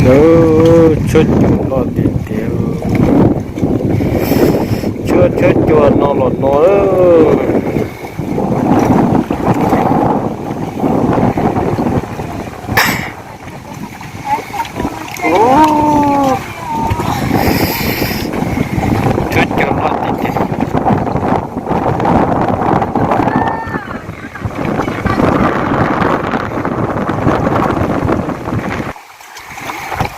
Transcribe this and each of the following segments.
Tshuab cua loj tiag tiag. Tshuab, tshuab cua no los no. Tshuab cua loj tiag tiag.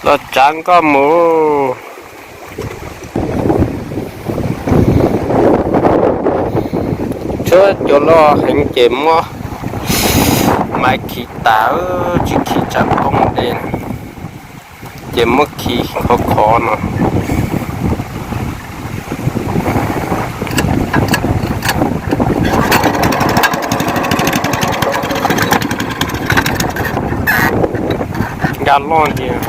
Los tsav nkoj mus. Tshuab cua loj heev ces muab maiv khi tas, tsis khi tsam poob dej, ces muab khi khov khov no. Nkag loj tiag.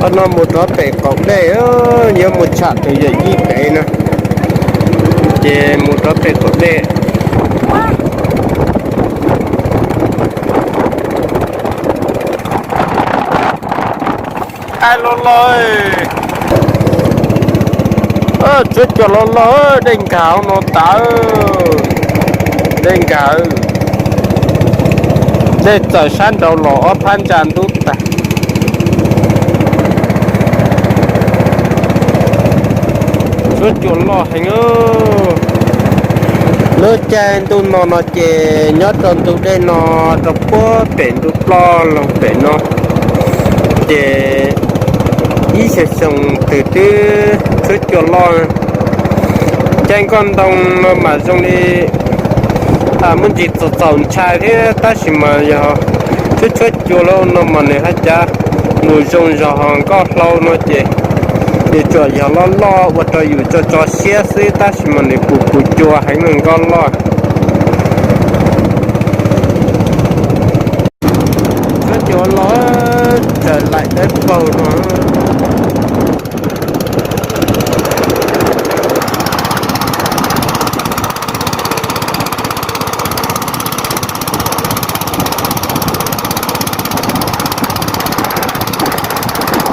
Qhov no mus rov pem qaum dej, yuav mus tsham tus yawm yij pem na, ces mus rov pem qaum dej. Aib, loj loj, tshuab cua loj loj, dej nkag no tas, dej nkag, dej txawm sab nraud los ob phab ntsa ntub tag. Tshuab cua loj heev. Lub caij ntuj no no ces nyob rau ntug dej no rau puag pem ntug ploj los pem no, ces ib xyoos xyoo twg twb tshuab cua loj. Caij nkoj ntoo no mas zoo li muaj ntsis txaus txaus ntshai thiab, tab sis mas yog tshuab tshuab cua loj no mas nws haj cav mus zoo zog, ho nkoj hlau no ces nws tsuas yog loj loj ua rau yus tso tso siab xwb, tab sis mas nws puv puv cua heev li, nkoj loj. Tshuab cua loj, tsaws laim dawb paug no.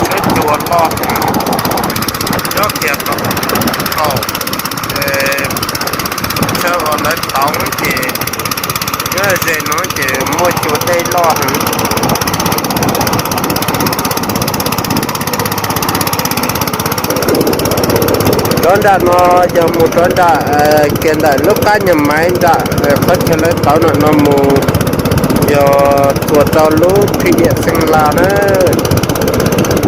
Tshuab cua loj, nyob kiag tom, tom, tshuab ua ntawv tauv ces, nyob ze no ces muaj cua dej loj heev. Rov nram no yog mus rov nram kiag ntawm lub qab nyuag maiv nram qhov chaw lawv tauv no mus, yog txuas rau lub thwj iam Xeev Las na.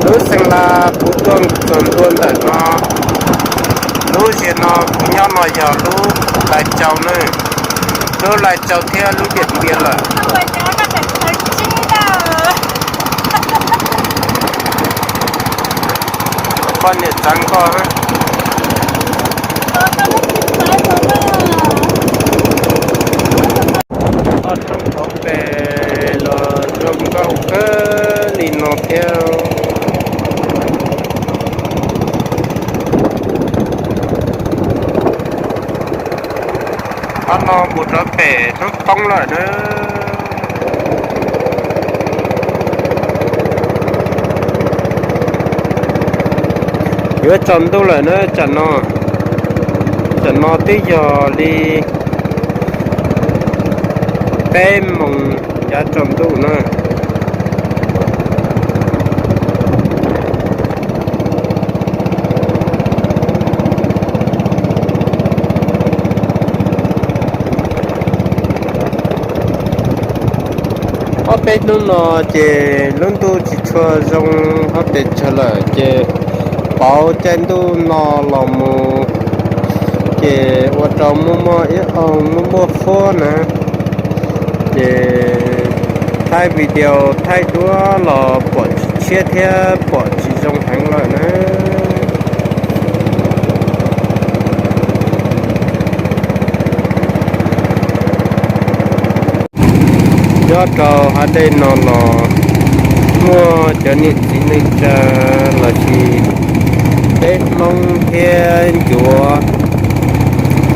Lub Xeev Las puv tuaj txog ntua ntawm no. Lub ziag no kuv nyob no yog lub Lais Tsau na, lub Lais Tsau thiab lub Diam Npiam lawm. Poj niam tsav nkoj. Ob roob hauv pes los zoo nkauj kawg li no thiab. Qhov no mus rov pem hnub poob lawm na. Yuav tsaus ntuj lawm na, tsam no, tsam no twb yog li peb moos yav tsaus ntuj na. Ob peb hnub no ces lub ntuj tsis tshua zoo huv pes tsawg lawm ces pauv caij ntuj no los mus ces ua rau muaj muaj ib ao muaj muaj fuab na, ces thaij video thaij duab los pom tsis tshiab thiab pom tsis zoo heev lawm na. Yog Nyob rau hav dej no los muaj cov niam txiv neej tsa lossis peb Hmoob thiab ncuav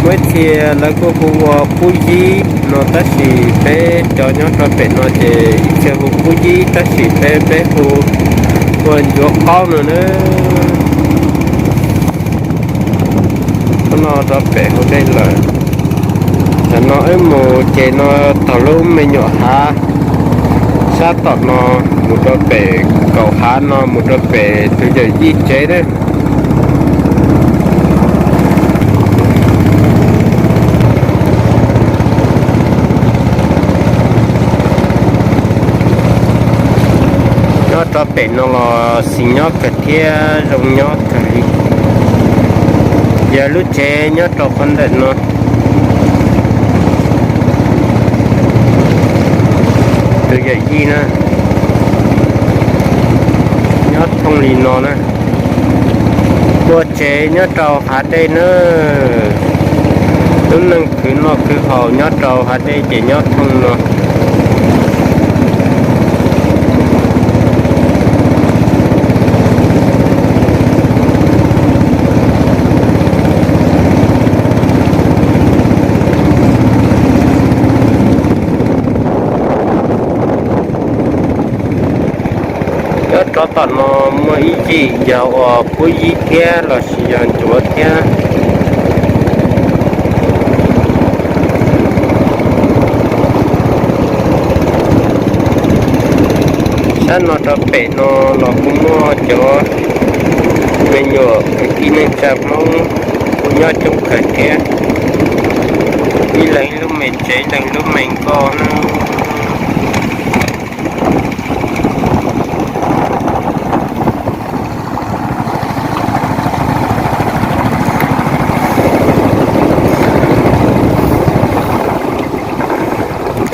muab txhia lawv kuj hu ua Pub Yib no, tab sis peb cov nyob rau pem no ces ib txhia hu Pub Yib tab sis peb peb hu ua Ncuav Qaub no na. Hnub no rov pem hauv dej lawm. Tam no wb mus ces no taug lub me nyuam hav sab tom no mus rau pem kaum hav no mus rau pem tus yawm yij tsev na. Nyob rau pem no los xis nyob kawg thiab zoo nyob kawg li. Yog lub tsev nyob rau qhov ntawm no. Tus yawm yij na, nyob thooj li no na. Ua tsev nyob rau hav dej na. Lub neej khwv noj khwv haus nyob rau hav dej ces nyob thooj no. Nyob rov tom no muaj ib yim yog uas Pub Yib thiab lossis yog Ncuav thiab. Sab no rau pem no los kuj muaj cov me nyuam kwv tij neej tsa Hmoob kuj nyob coob kawg thiab. Ib leeg ib lub me tsev ib leeg ib lub me nkoj na.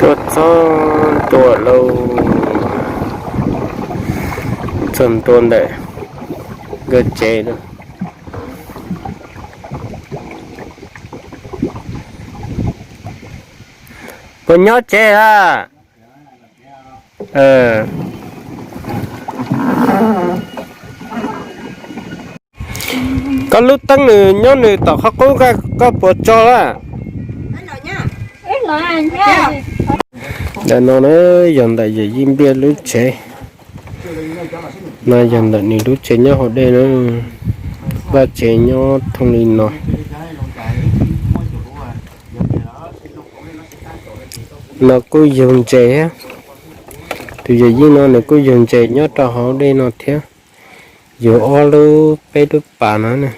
Tuaj txog ntua lauj, txog ntua ntawm nkawd tsev lawm. Puas nyob tsev a? Koj lub teeb nws nyob nws tom qhov qub, koj puas tso lawm? Ntawm no na yog ntawm yawm yij Npiaj lub tsev. No yog ntawm nws lub tsev nyob hauv dej na. Vaj tsev nyob thooj li no. No kuj yug ntses thiab. Tus yawm yij no nws kuj yug ntses nyob rau hauv dej no thiab. Yug ob lub peb lub pas no.